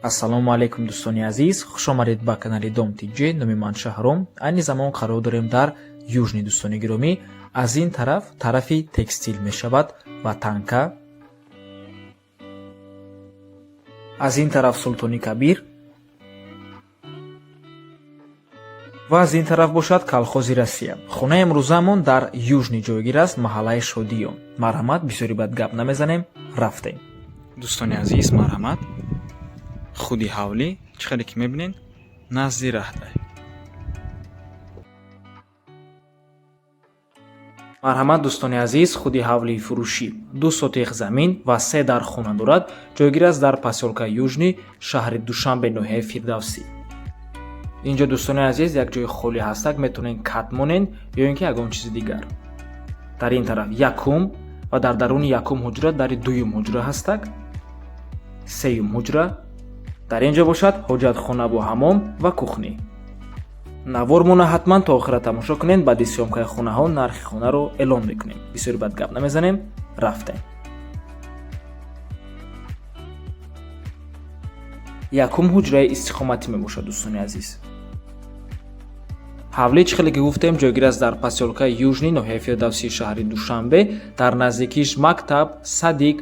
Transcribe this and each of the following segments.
Ассалому алайкум, дӯстони азиз, хушомадед ба канали Дом Тҷ. Номи ман Шаҳром. Айни замон қарор дорем дар Южный. Дӯстони гиромӣ, аз ин тараф тарафи текстил мешавад ва танка, аз ин тараф Султони Кабир ва аз ин тараф бошад колхози Россия. Хонаи имрӯзаамон дар Южный ҷойгир аст, маҳаллаи Шодиён. Марҳамат, бисёри бад гап намезанем, рафтем. Дӯстони азиз, марҳамат, худи ҳавлӣ чӣ хеле ки мебинед, назди раҳдай. Марҳамат, дӯстони азиз, худи ҳавлии фурӯшӣ 2 сотих замин ва се дар хона дорад. Ҷойгир аст дар посёлкаи Южный, шаҳри Душанбе, ноҳияи Фирдавсӣ. Инҷо, дӯстони азиз, як ҷои холӣ ҳастак, метавонед кат монед ё ин ки ягон чизи дигар. Дар ин тараф якум ва дар даруни якум ҳуҷра дари дуюм ҳуҷра ҳастак, сеюм ҳуҷра. Дар ин ҷо бошад ҳоҷатхона бо ҳамом ва кухня. Навормона ҳатман то охира тамошо кунед. Баъди съёмкаи хонаҳо нархи хонаро эълон мекунем. Бисёри бад гап намезанем, рафтем. Якум ҳуҷраи истиқоматӣ мебошад, дӯстони азиз. Ҳавлӣ, чӣ хеле ки гуфтем, ҷойгир аст дар посёлкаи Южный, ноҳияи Фирдавсии шаҳри Душанбе. Дар наздикиш мактаб, садик,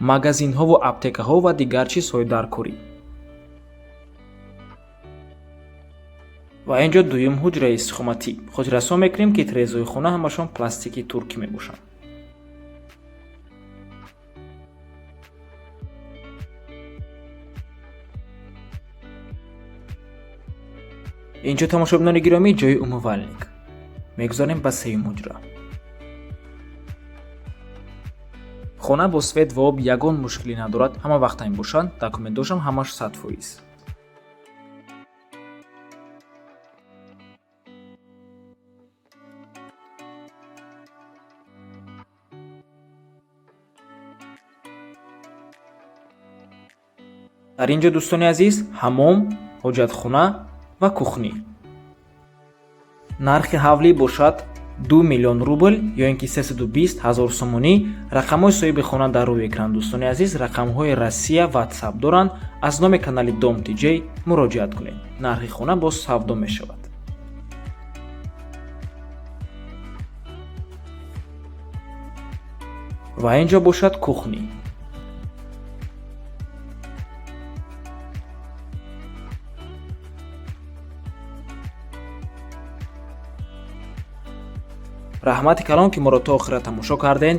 магазинҳову аптекаҳо ва дигар чизҳои даркорӣ. Ва ин ҷо дуюм ҳуҷраи истиқоматӣ. Хотиррасон мекунем, ки тирезаҳои хона ҳамашон пластики туркӣ мебошанд. Инҷо, тамошобинони гиромӣ, ҷои умывальник. Мегузарем ба сеюм ҳуҷра. Хона бо свет ва об ягон мушкилӣ надорад, ҳама вақт ҳамин бошанд, документошам ҳамаш 100%. Дар ин ҷо, дӯстони азиз, ҳамом, ҳоҷатхона ва кухня. Нархи ҳавлӣ бошад 2 миллион рубл ё ин ки 320 ҳазор сомонӣ. Рақамҳои соҳиби хона дар рӯи экран, дӯстони азиз, рақамҳои Россия, WhatsApp доранд. Аз номи канали Дом Тҷ муроҷиат кунед. Нархи хона боз савдо мешавад. Ва ин ҷо бошад кухня. Раҳмати калон, ки моро то охира тамошо карден.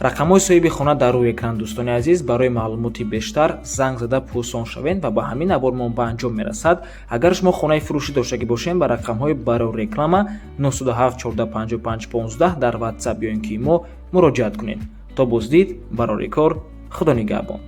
Рақамҳои соҳиби хона дар рӯи экран, дӯстони азиз. Барои маълумоти бештар занг зада пурсон шавед. Ва ба ҳамин навормон ба анҷом мерасад. Агар шумо хонаи фурӯшӣ доштагӣ бошед, ба рақамҳои барои реклама 907 14 55 15 дар WhatsApp ё ин ки мо муроҷиат кунед. То боздид, барори кор, Худо нигаҳбон.